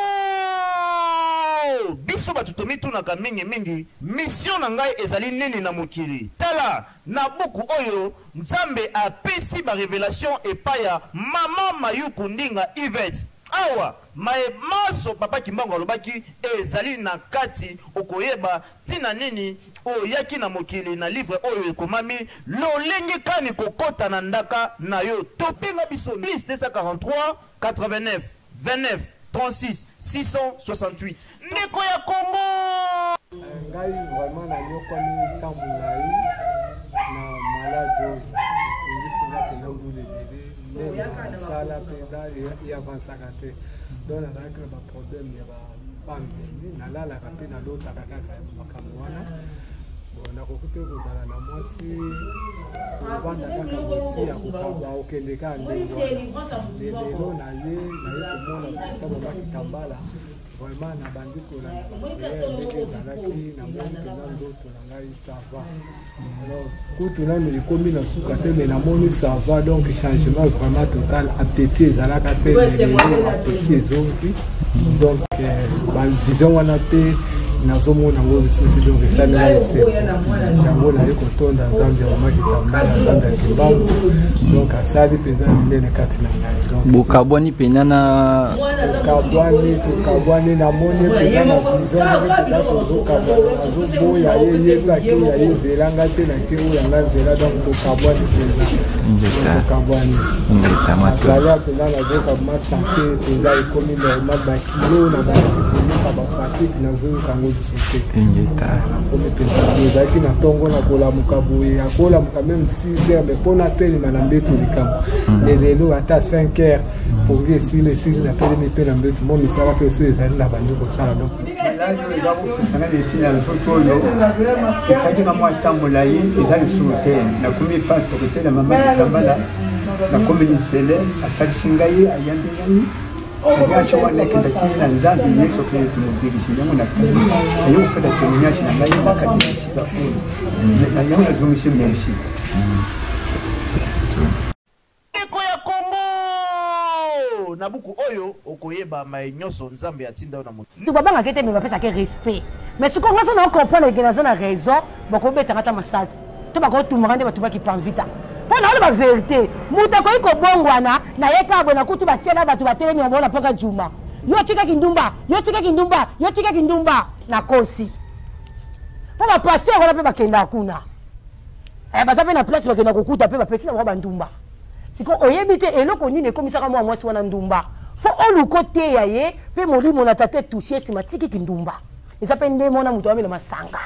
biso bato tomitunaka mingimingi, mission na ngai ezali nini na mokili? Tala na buku oyo Nzambe apesi ba révélation epai ya mama Mayuku Ndinga Yvette. Awa maye maso papa Kimbangu alobaki ezali na kati, okoyeba ntina nini oyaki na mokili. Na livre oyo ekomami lolenge kani kokota na ndaka na yo. Tobenga biso plus 243 89 29 36 668. Ndeko ya Congo, ngai vraiment nanyokwami ntango molai na maladi oyo etungisi nga mpenza mbula ebele, nde mosala mpenza eavansaka te. Donc nazalaki na baproblème ya bapambeli, nalalaka mpe nalotaka kaka makambo wana. Bon, nakoki te kozala na mwasi, kovanda kaka moti ya kokaba, okende kaka ndenge wana. Lelo na ye naye komona tata mama Kitambala, vraiment nabandi kolanda baprière ndenge ezalaki, namoni mpenza nzoto na ngai ça va. Alors kutu nanu ekomi na suka te, mais namoni ça va. Donc changement vraiment total. Appétit ezalaka te, mais lelo appétit ezongi. Donc bavision wana mpe nazomona yango lisusu. Donc esali ngai esengo, yango naye kotonda Nzambe ya mama Kitambala, Nzambe ya Kimbangu. Donc asali mpenza minene kati na ngai. Donc bokabwani mpenza na Tokabwani, tokabwani. Namoni mpenza na vision ndenge mpenza tozokabwana, nazoboya ye, ye mpe ake oyo aye nzela, ngai mpe nake oyo yanga nzela. Donc tokabwani mpenza, tokabwani. Azali mpenza, nazoka ma santé mpenza ekomi normal, bakilo na bandaki koyoka, bafatigue nazoyoka yango. lisusu te. Nakomi mpenza bien. Ezalaki na ntongo na kolamuka boye, akolamuka meme 6 heures, mais mpo natelema na mbeto likambo. Mais lelo ata 5 heures pongi esili esili, natelemi mpe na mbeto, mo misala mpe so ezali na bandi kosala. Donc maladi oyo eza kopesa na neti na nzoto oyo ezalaki na mwa ntango molai, eza lisusu te. Nakomi epa tokotela mama Kitambala, nakomi lisele, asalisi ngai, ayambi ngai. Témoignage wana ekendaki na Nzambe Yesu Kristo mobikisi. Yango natali naye kopesa témoignage na ngai na kati ya esika oyo, na yango nazongisi merci. Ndeko ya Kongo! Na buku oyo okoyeba maye nyonso Nzambe atinda yo na mokili. To babangaka te, mais bapesaka respect. Mais sikoyo nga so na comprendre ke naza na raison, bakobetanga ata masasi to bakotumbaka nde batumbaki Panvita mpo na oloba verité. Moto akoki kobongwana na ye kaka boye. Nakuti batiela bato batelemi yango na mpoka juma: "Yo tikaki ndumba, yo tikaki ndumba, yo tikaki ndumba." Nakosi mpo bapasteur wana mpe bakendaka kuna, baza mpe na place bakenda kokuta mpe bapesi na bango bandumba. Sikoyo oyebi te eloko nini ekomisaka mwa mwasi wana ndumba. Fo oluka oteya ye mpe molimo na tata etouche, nsima tikiki ndumba. Eza mpe nde mona moto amela masanga,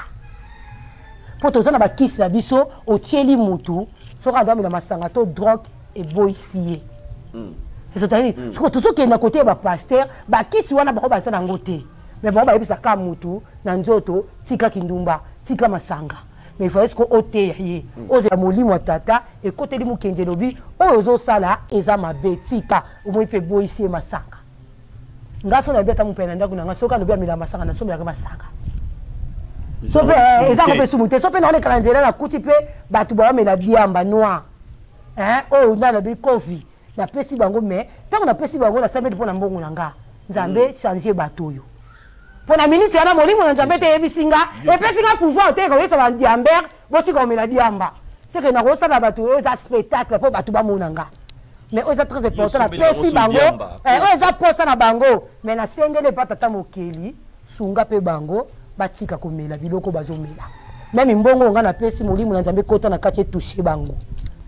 mpo toza na bakisi na biso. Otieli mutu soki ando amela masanga to drogue, eboyisi ye. Ezotali nini? Sikoyo tozokenda kote ya bapasteur, bakisi wana bango baza nango te, mais bango bayebisaka mutu na nzoto: "Tika kindumba, tika masanga." Mais il faut oteya ye, ozela molimo ya tata ekoteli mokenzi, elobi: "Oyo ozosala eza mabe, tika." Omoi mpe eboyisi ye masanga. Nga so nayebi ata mopaya na ndako na nga, soki alobi amela masanga, nasombelaka masanga. So mpe eza ngo mpe sumu te. So mpe naoleka na nzela, nakuti mpe bato baomela diamba noir oyo nda nalobi kofi, napesi bango. Mais ntango napesi bango, nasambeli mpo na mbongo na nga: "Nzambe, change bato oyo." Mpo na miniti wana, molimo na Nzambe te eyebisi nga, epesi nga pouvoir te koyesa badiamber: "Botika komela diamba." Seke nakosala bato oyo eza spectacle mpo bato bamona nga, mais oyo eza très important, napesi bango oyo eza posa na bango. Mais nasengeli epa tata mokeli, sunga mpe bango batika komela biloko bazomela. Même mbongo nga napesi, molimo na Nzambe ekota na kati, etouche bango.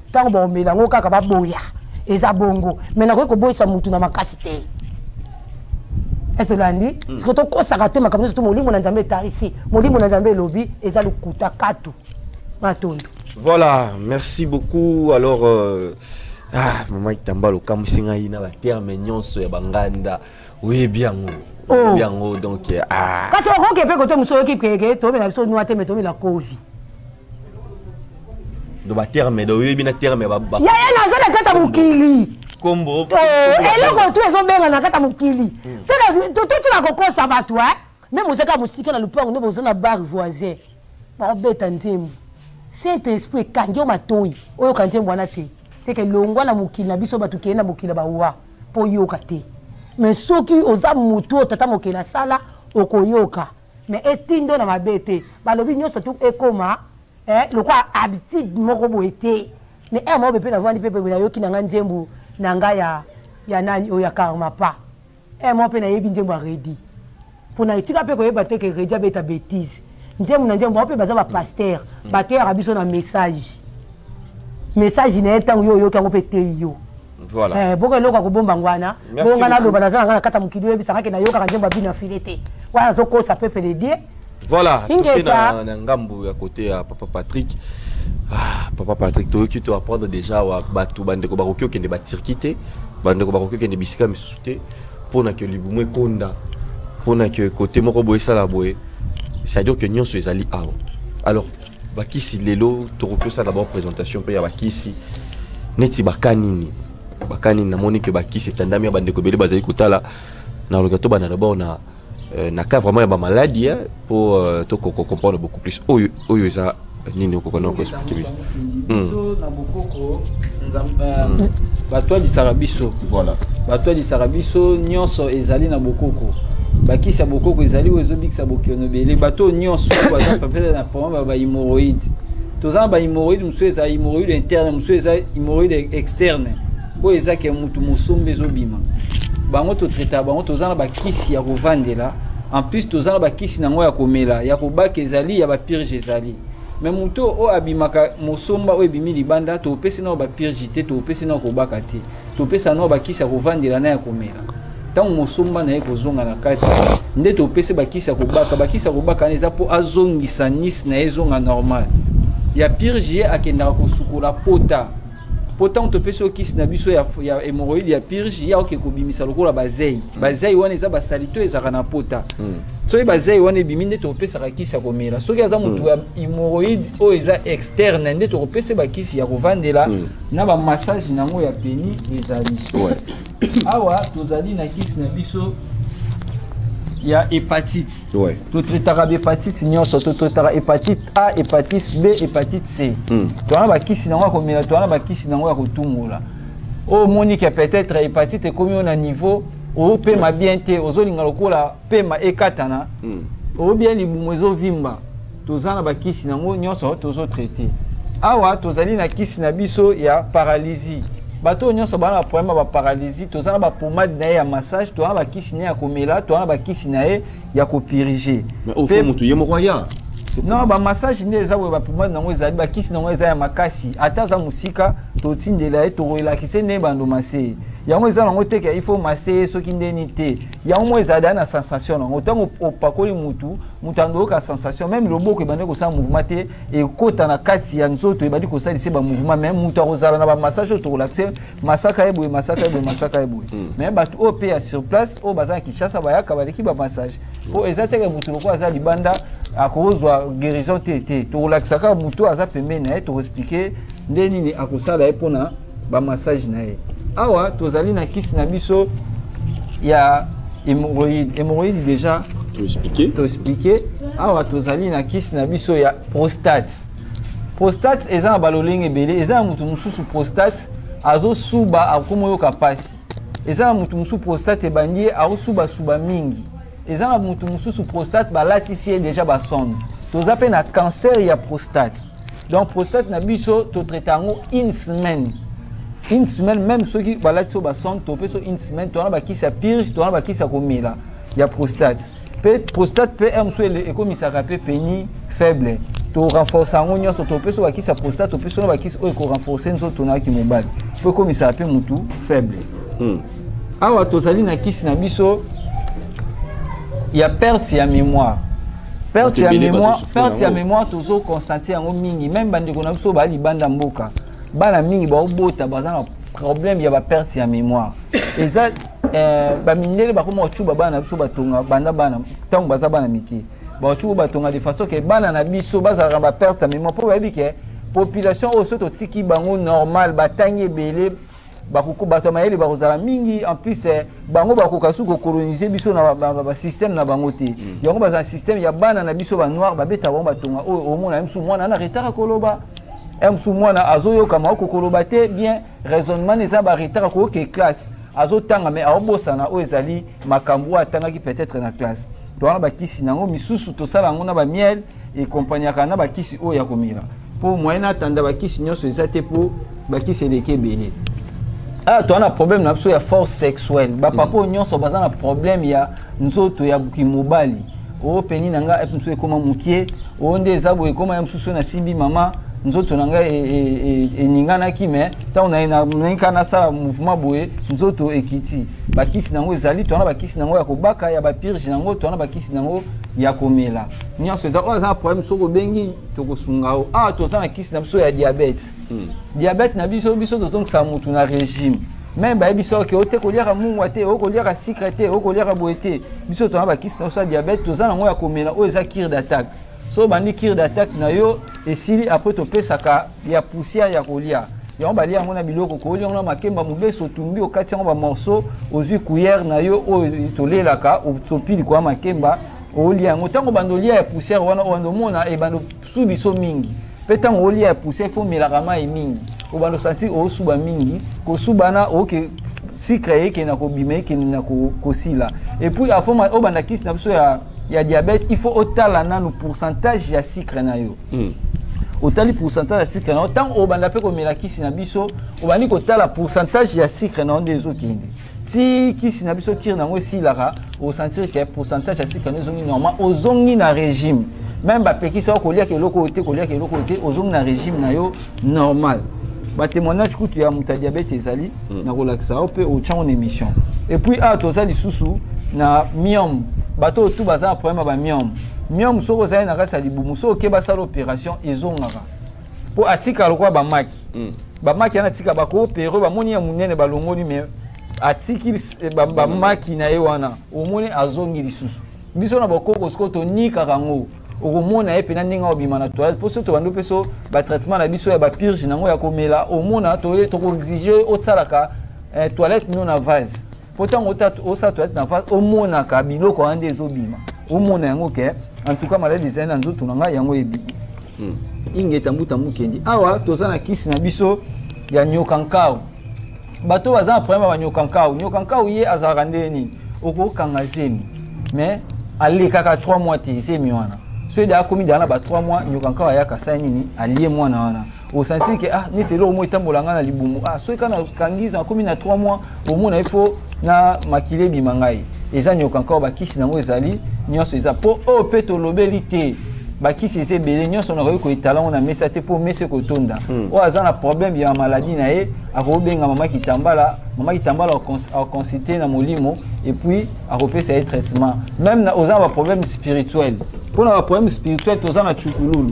Ntango baomela yango kaka, baboya. Eza bongo, mais nakoki koboyisa mutu na makasi te. Ese olandi? Siko tokosaka te makambo nyonso to molimo na Nzambe etalisi, molimo na Nzambe elobi, eza lokuta katu. Matondo. Voilà, merci beaucoup. Alors, ah, mama Kitambala, okamwisi ngai na baterme nyonso ya banganda. Oyebi yango. Oh. Oyebi yango, donc ah. Kasi okoki mpe kote mosu, oyoki keke tomela biso noa te, mais tomela kovi. Do baterme, do oyebi na terme ya Yaya, naza na kati ya mokili. Kombo. Oh, eloko tu ezobenga na kati ya mokili. Totika kokosa bato. Même ozaka mosika na lupango nde boza na bar voisin, baobeta nzembo, Saint Esprit ekangi yo matoi, oyoka nzembo wana te. Seke longwa na mokili na biso, bato keye na mokili ya bawa mpo oyoka te. Mais soki oza motu oyo tata mokili asala, okoyoka. Mais etindo na mabe te. Balobi nyonso tu ekoma lokola habitude moko boye te. Mais ere moko mpe navandi mpe mpe nayoki na ngai nzembo na ngai ya nani oyo ya Karmapa. Ere moko mpe nayebi nzembo ya Redi, mpona etika mpe koyeba te ke Redi abeta bétise. Nzembo na nzembo, bango mpe baza bapasteur, bateyaka biso na message na ye. Ntango yo oyoki yango mpe, eteyi yo. Voilà. Boko eloko ya kobomba ngo wana. Merci bonga beaucoup. Naloba naza na ngai na kati ya mokili, oyebisanga ke nayokaka nzembo abina file te, wana azokosa peuple de Dieu. Voilà, toke Ingeta. na ngambo ya côté ya papa Patrick. Ah, papa Patrick, toyoki to apprendre déjà wa bato, bandeko bakoki okende baturki te, bandeko bakoki okende bisika misusu te mpona ke libumu ekonda, mpona ke côté moko boye esala boye. C'est-à-dire que nyonso ezali awa. Alors bakisi lelo tokoki osala d'abord présentation mpe ya bakisi neti baka nini, baka nini. Namoni ke bakisi etandami ya bandeko ebele bazali kotala. Naloka tobanda d'abord na cas vraiment ya bamaladi po tokoko comprendre beaucoup plus oyo oyo eza nini. Okoka na koexpliquer biso? Biso na bokoko, Nzambe, bato alisaka biso. Voilà. Bato alisaka biso nyonso ezali na bokoko. Bakisi ya bokoko ezali oyo ezobikisa bokono ebele. Bato oyo nyonso oyo baza peut-être na problème ya bahémorroïde, toza na bahémorroïde mosusu eza hémorroïde interne, mosusu eza hémorroïde externe, oyo eza ke mutu mosomba ezobima. Bango totraitaka bango, toza na bakisi ya kovandela, en plus toza na bakisi nango ya komela, ya kobaka ezali, ya bapurge ezali. Mais moto oyo abimaka mosomba oyo ebimi libanda, topesi nao bapurge te, topesi nao kobaka te, topesa nao bakisi ya kovandela na ya komela. Ntango mosomba na ye kozonga na kati, nde topesi bakisi ya kobaka. Bakisi ya kobaka wana eza mpo azongisa nisi na ye ezonga normal. Ya purge, ye akendaka kosukola pota, mpo ntango topesi yo kisi na biso ya hémorroïde ya purge, ye aoke kobimisa lokola bazei. Bazei wana eza basalite oyo ezalaka na pota. Soki bazei wana ebimi, nde tokopesaka kisi ya komela. Soki aza motu ya hémorroïde oyo eza externe, nde tokopesa bakisi ya kovandela na bamassage nango ya pénis ezali. Awa tozali na kisi na biso ya hépatite. Totraitaka bahépatite nyonso, totraitaka hépatite A, hépatite B, hépatite C. Towana bakisi nango ya komela, towana bakisi nango ya kotungola. Oyo omoni ke peut-être hépatite ekomi oyo na niveau opema bien te, ozolinga lokola pema ekatana, oyo bien libumu ezovimba, toza na bakisi nango nyonso tozotraite. Awa tozali na kisi na biso ya paralysie. Bato oyo nyonso baa na problème ya baparalysie, toza na bapomade na ye ya massage, toza na bakisi na ye ya komela, toza na bakisi na ye ya kopurger. Mais au fond, motu ye moko aya. Non, bamassage nde eza boye, bapomade nango ezali, bakisi nango eza ya makasi. Ata aza mosika, totindela ye, tokoelakise nde bando masser ye. Yango eza nango te ke il faut masser ye soki ndeni te. Yango mo ezali na sensation nango. Ntango opakoli mutu, moto ando oyoka sensation, même loboko ebandi kosala mouvement te, ekota na kati ya nzoto, ebandi kosalisa bamouvement. Mais moto akozala na bamassage oyo tokolakise, masaka ye boye, masaka ye boye, masaka ye boye. Mais bato oyo mpe ya sur place, oyo baza na Kinshasa, bayaka baleki bamassage, mpo eza teke motu lokola aza libanda akozwa guérison te. Te, tokolakisa kaka motu oyo aza pembeni na ye, tokoexpliquer nde nini akosala ye mpona bamassage na ye. Awa tozali na kisi na biso ya hémorroïde. Hémorroïde déjà toexpliquer. Toexpliquer. Awa tozali na kisi na biso ya prostate. Prostate eza na balolenge ebele. Eza na motu mosusu prostate azosuba, akoma oyoka mpasi. Eza na motu mosusu prostate ebandi ye, akosubasuba mingi. Eza na motu mosusu prostate balatisi ye déjà basonde. Toza mpe na cancer ya prostate. Donc prostate na biso totraite yango une semaine, une semaine. Même soki balati so basonde, topesi so une semaine. Toza na bakisi ya purge, toza na bakisi ya komela ya prostate. Mpe prostate mpe r mosusu ekomisaka mpe pénis faible. Torenforce yango nyonso, topesi bakisi ya prostate, topesi na bakisi oyo ekorenforce nzoto na yaki mobali, mpo ekomisaka mpe motu faible. Awa tozali na kisi na biso ya perte ya mémoire. Perte ya mémoire, perte ya mémoire tozoconstater yango mingi. Même bandeko na biso baa libanda mboka, bana mingi baobota baza na problème ya baperte ya mémoire. Eza bamindele bakoma kocuba bana na biso batonga banda bana, ntango baza bana mike, bacuba batonga de façon ke bana na biso bazalaka baperte ya mémoire, mpo bayebi ke population oyo so totiki bango normal, batangi ebele, bato ya mayele bakozala mingi. En plus bango bakoka su kocoloniser biso na basystème na bango te. Yango bazala système ya bana na biso banoir, babeta bango batonga. Oyo omona ye mosusu mwana ana retard koloba, ye mosusu mwana azoyokama okokoloba te bien, raisonnement eza baretard, akoyoka classe, azotanga mais aobosana oyo ezali makambo oyo atangaki peut-être na classe. To wana bakisi nango misusu tosala yango na bamiel, eaccompagnaka na bakisi oyo ya komela, mpo moyen atanda bakisi nyonso eza te, mpo bakisi eleki ebele. Awa toza na problème na biso ya force sexuelle. Bapapa oyo nyonso baza na problème ya nzoto ya kimobali, oyo pénis na ngai mosusu ekóma mokie, oyo nde eza boye, ekóma ya mosusu nasimbi mama, nzoto na ngai eninganaki, mais ntango nayi kaka nasala mouvement boye, nzoto ekiti. Bakisi nango ezali, toza na bakisi nango ya kobaka, ya bapurge nango, toza na bakisi nango ya komela. Nyonso eza. Oyo aza na problème, soki obengi, tokosunga o. Awa toza na kisi na biso ya diabète. Diabète na biso, biso tozongisaka motu na régime. Même bayebi soki ote koliaka mungwa te, okoliaka sucre te, okoliaka boye te. Biso toza bakisi na biso ya diabète, toza nango ya komela. Oyo eza cure d'attaque. So obandi cure d'attaque na yo esili, après topesaka ya poussière ya kolia. Yango balia yango na biloko, kolia yango na makemba mobeso, otumbi, okati yango bamorceau, ozwi cuillère na yo oyo tolelaka, osopi likolo ya makemba, olia yango. Ntango bando olia ya poussière wana, obanda omona ebando su biso mingi. Mpe ntango olia ya poussière, faut omelaka mai mingi, obanda osentir osuba mingi. Kosuba oke sucre ekende na kobima, ekende na kosila. Et puis afo obanda kisi na biso ya diabète, il faut otala nanu pourcentage ya sucre na yo. Otali pourcentage ya sucre na yo, ntango obanda mpe komela kisi na biso, obandi kotala pourcentage ya sucre na yo nde ezokende ti kisi na biso cure nango esilaka, osentir ke pourcentage ya sucre na ezongi normal, ozongi na régime. Même bapekisi yo koliaka eloko oyo te, koliaka eloko oyo te, ozongi na régime na yo normal. Batémoignage kutu ya moto ya diabète ezali, nakolakisa yo mpe otyango na émission. Et puis awa toza lisusu na myome. Bato oyo tu baza na problème ya bamyome. Myome, soki ozali na kati ya libumu, soki oke basala opération, ezongaka mpo atika lokola bamaki. Bamaki wana atika, bakoopérer, bamoni ya monene, balongoli, mais atiki bamaki na ye wana, omoni azongi lisusu. Biso na bokoko sikoyo tonikaka yango, okomona ye mpena ndenge obima na toilette. Mpo soki tobandi mpe so batraitement na biso ya bapurge nango ya komela, omona tokoexige osalaka toilette no na vase, mpo ntango osala toilette na vase, omonaka biloko wana nde ezobima, omona yango ke en tout cas maladie ezali na nzoto na ngai, yango ebimi. Ingeta mbuta mukendi. Awa toza na kisi na biso ya nyoka nkau. Bato baza na problème ya banyoka nkau. Nyoka nkau ye azalaka ndenge nini? Okokanga zemi, mais alekaka 3 mois te. Zemi wana so ede akomi daa na ba 3 mois, nyoka nkau ayaka, asali nini? Alie mwana wana. Osentir ke ah, neti eloko moko etambola ngai na libumu. Ah, soki kaka nakangi, nakomi na 3 mois, omona il faut na makili ebima ngai. Eza nyoka nkau. Bakisi nango ezali nyonso, eza mpo oyo mpe tolobeli te. Bakisi eza ebele, nyonso nakoki koetala yango na mesa te mpo mesa ekotonda. Oyo aza na problème ya maladie na ye, akobenga mama Kitambala. Mama Kitambala aconsulte na molimo et puis akopesa ye traitement. Même na oza na baproblème spirituel, mpona baproblème spirituel toza na cukululu.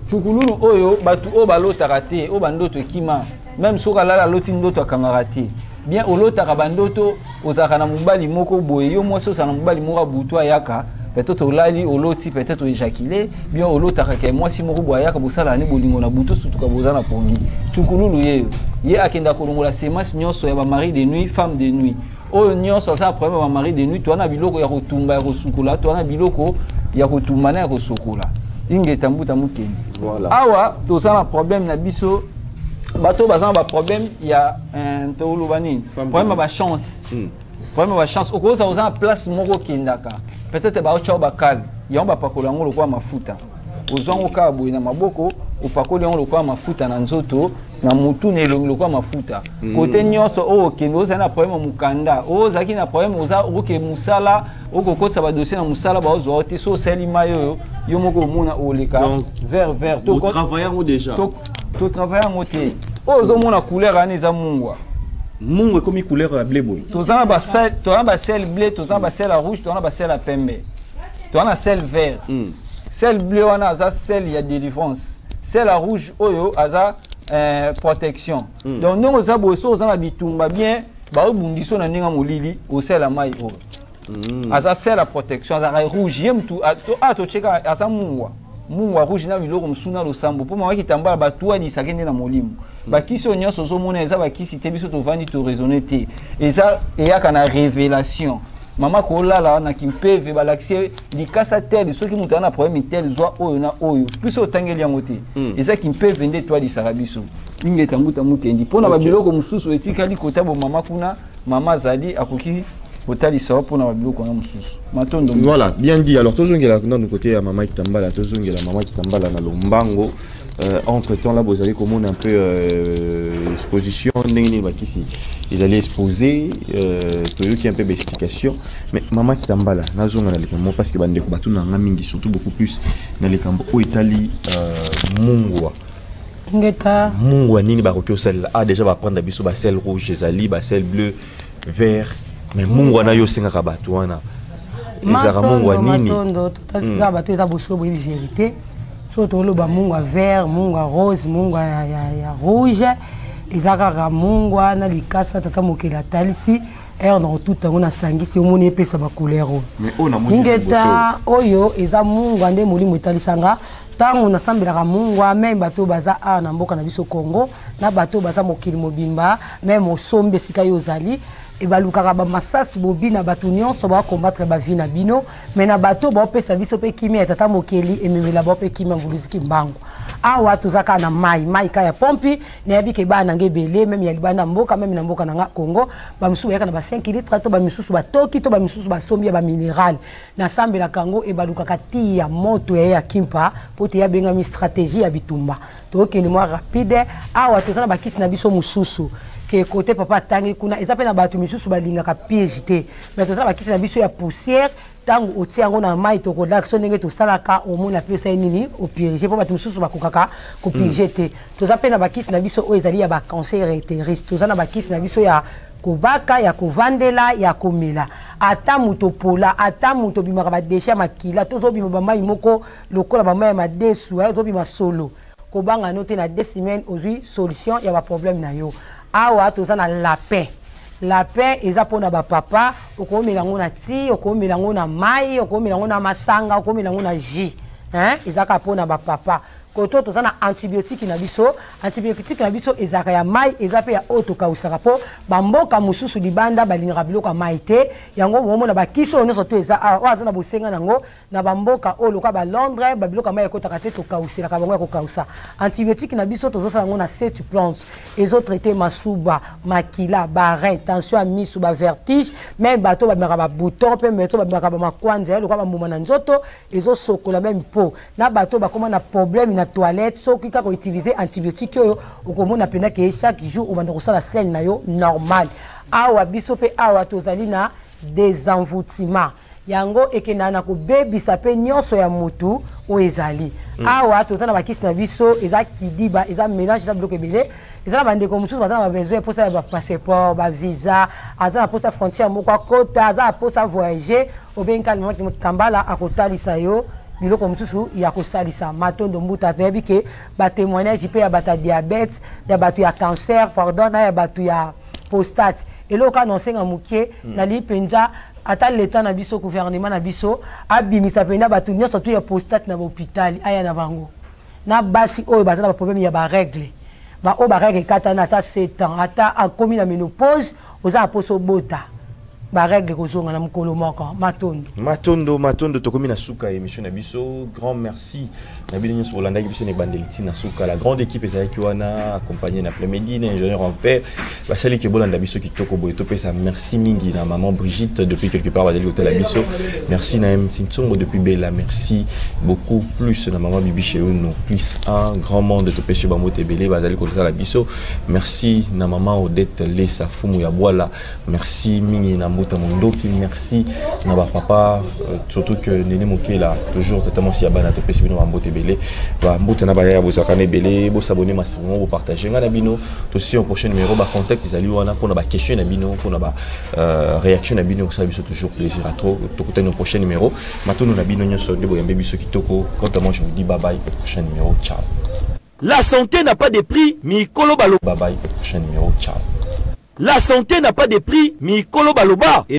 Cukululu oyo bato oyo balotaka te, oyo bandoto ekima, même soki alala aloti ndoto akangaka te bien. Olotaka bandoto, ozalaka na mobali moko boye, yo mwasi ozala na mobali moko abutu ayaka, peut-être olali oloti, peut-être oéjacule bien, olotaka ke mwasi moko boye ayaka, bosalaka ne bolingo na butu, sutuka boza na pongi. Cukululu yeyo ye akenda kolongola semence nyonso ya bamari de nuit, femme de nuit. Oyo nyonso aza na problème ya bamari de nuit, toza na biloko ya kotumba, ya kosukola, toza na biloko ya kotumba na ya kosokola. Ingeta mbuta mokendi. Voilà. Awa toza na problème na biso, bato baza na baproblème ya toloba nini, problème ya bachance. Problème ya bachance, okoza oza na place moko okendaka, peut-être baotya bakale yango, bapakola yango lokola mafuta, ozwa yango kaka boye na maboko, opakoli yango lokola mafuta na nzoto, na mutu, na elongi, lokola mafuta. Kote nyonso oyo okende, ozali na problème ya mokanda, oyo ozalaki na problème, oza okoke mosala, okokotisa badossier na mosala, baozwa yo te. So osali mai oyo, yo moko omona oleka vert vert. Otravaille yango déjà? Totravaille yango te. Oyo ozomona couleur wana eza mungwa. Mungwa ekomi couleur ya bleu boye? Toza na basel bleu, toza na basel ya rouge, toza na basel ya pembe, toza na sel vert. Sel bleu wana aza sel ya délivrance, sel ya rouge oyo aza protection. Donc ndenge oza boye, so oza na bitumba bien, baobundisa na ndenge ya molili, osala mai oyo. Aza sel ya protection, azalaka rouge. Ye mutu a totyeka aza mungwa, mungwa rouge na biloko mosusu na losambo, mpo mama Kitambala batwalisaki nde na molimo. Bakisi oyo nyonso ozomona eza bakisi te biso tovandi toraisonne te, eza eyaka na révélation. Mama kolala na kimpeve, balakisi ye likasa tel, soki moto aza na problème tel, zwa oyo na oyo. Biso otangeli yango te, eza kimpeve nde etwalisaka biso. Ingeta mbuta mukendi. Mpona babiloko mosusu etikali kota bomama kuna, mama azali akoki kotalisa yo mpona babiloko wana mosusu. Matondo. Voilà, bien dit. Alors tozongela nanu côté ya mama Kitambala, tozongela mama Kitambala na lombango. Entre temps là, bozali komona un peu exposition ndenge nini bakisi ezali exposé, toyoki un peu baexplication. Mais mama Kitambala, nazonga na likambo parce que bandeko batuna nga mingi, surtout beaucoup plus na likambo oyo etali mungwa. Ngeta. Mungwa nini bakoki osalela? Ah, déjà baprendre biso basel rouge, ezali basel bleu, vert, mais mungwa na yo osengaka bato wana ezalaka mungwa nini? Matondo. Totasika bato eza bosolo, boyebi vérité. So toloba mungwa vert, mungwa rose, mungwa ya rouge, eza kaka mungwa na likasa. Tata mokeli atalisi ere na kotuta yango, nasangisi, omoni epesa bacouleur oyo. Mais oyo namoni Ingeta. Oyo eza mungwa nde molimo etalisanga ntango nasambelaka mungwa. Même bato oyo baza awa na mboka na biso Congo, na bato oyo baza mokili mobimba, même osombi esika yo ozali, ebalukaka bamasasi bobi na bato nyonso bakombattre bavie na bino. Mais na bato baopesa biso mpe kimia ya tata mokeli, ememela bao mpe kimia. Mvuluziki mbangu. Awa toza kaka na mai, mai ka ya pompi. Nayebi ke bana nanga ebele, même ya libanda mboka, même na mboka na nga Congo, bamisusu bayaka na ba 5 litre, to bamisusu batoki, to bamisusu basombi ya baminéral. Nasambelaka yango, ebalukaka ti ya moto ya ye ya kimpa, mpo te yabengami stratégie ya bitumba. Tokende mwa rapide. Awa toza na bakisi na biso mosusu ke kote papa atangi kuna, eza mpe na bato misusu balingaka piège te, mais toza na bakisi na biso ya poussière. Ntango otie yango na mai, tokolakisa ndenge tosalaka. Omona apesa ye nini, opurge, mpo bato mosusu bakokaka kopurge te. Toza mpe na bakisi na biso oyo ezali ya bacancer utérus. Toza na bakisi na biso ya kobaka, ya kovandela, ya komela. Ata moto pola, ata moto obimaka badéchets ya makila, tozobima bamai moko lokola bamai ya madesu, ozobima solo, kobanga no te. Na 2 semaines ozwi solution ya baproblème na yo. Awa toza na lapin. Lapin eza mpona bapapa. Okomela yango na ti, okomela yango na mai, okomela yango na masanga, okomela yango na jus, hein? Eza kaka mpona bapapa. Koto toza na antibiotique na biso. Antibiotique na biso ezalaka ya mai, eza mpe ya oyo tokausaka, mpo bamboka mosusu libanda balingaka biloko ya mai te. Yango bomona bakisi oyo nyonso to eza awa, oyo aza na bosenga nango na bamboka oyo lokola balondres, babiloko ya mai ekotaka te, tokauselaka bango ya kokausa. Antibiotique na biso tozosala yango na sept plante. Ezotraite masuba, makila, barein, tension ya misu, bavertige, même bato babimaka babouton, mpe meto babimaka bamakwanza ya lokola bambuma na nzoto. Ezosokola même po na bato bakóma na problème na toilette. Soki kaka outiliser antibiotique oyo, okomona mpenza ke chaque jour obanda kosala selles na yo normal. Awa biso mpe awa tozali na désenvoûtement. Yango ekendaka na kobebisa mpe nyonso ya motu oyo ezali. Awa toza na bakisi na biso, eza kidiba, eza mélange na biloko ebele. Eza na bandeko mosusu baza na babesoin, mposa ya bapasseport, bavisa, aza na mposa frontière moko akota, aza na mposa voyager. Obengi kaka Tambala, akotalisa yo biloko mosusu ya kosalisa. Matondo mbuta. Toyebi ke batémoignage mpe ya bato ya diabète, ya bato ya cancer, pardon, na ya bato ya prostate. Eloko kaka na osenga moke, nali mpenza ata leta na biso, gouvernement na biso, abimisa mpenza bato nyonso tu ya prostate na bahôpital, aya na bango, na basi oyo baza na baproblème ya barègle, baoyo barègle ekatana ata 7 ans, ata akomi na ménopause, oza na mposa obota, barègle kozonga na mokolo moko. Matondo. Matondo, matondo. Tokomi na suka ya émission na biso. Grand merci na bino nyonso bolandaki biso na ebandeli ti na suka. La grande équipe ezalaki wana, accompagné na Plémédine, ingénieur en paix, basaliki bolanda biso kitoko boye. Topesa merci mingi na maman Brigitte depuis quelque part, bazali kotala biso. Merci na MC Ntsongo depuis Bela. Merci beaucoup plus na maman Bibi Cheono, plus un grand monde. Topesi bango ebele bazali kotala biso. Merci na maman Odette Lesa Fumu ya Bwala. Merci mingi na Mbuta Mondoki. Merci na bapapa, surtout que Nene Mokela, toujours tata mwasi ya bana. Topesi bino bambote ebele, bambote na bayaya, bozalaka na ebele. Bosabone massivement, bopartage. Ngai na bino tosi au prochain numéro. Bacontact ezali wana mpona baquestion na bino, mpona baréaction na bino. Kosala biso toujours plaisir à trop. Tokutani au prochain numéro. Matondo na bino nyonso nde boyambe biso kitoko. Quant à moi, je vous dis bye bye, au prochain numéro. Ciao. La santé n'a pas de prix, Mikolo Balo. Bye bye, au prochain numéro. Ciao. La santé n'a pas de prix, Mikolo Baloba.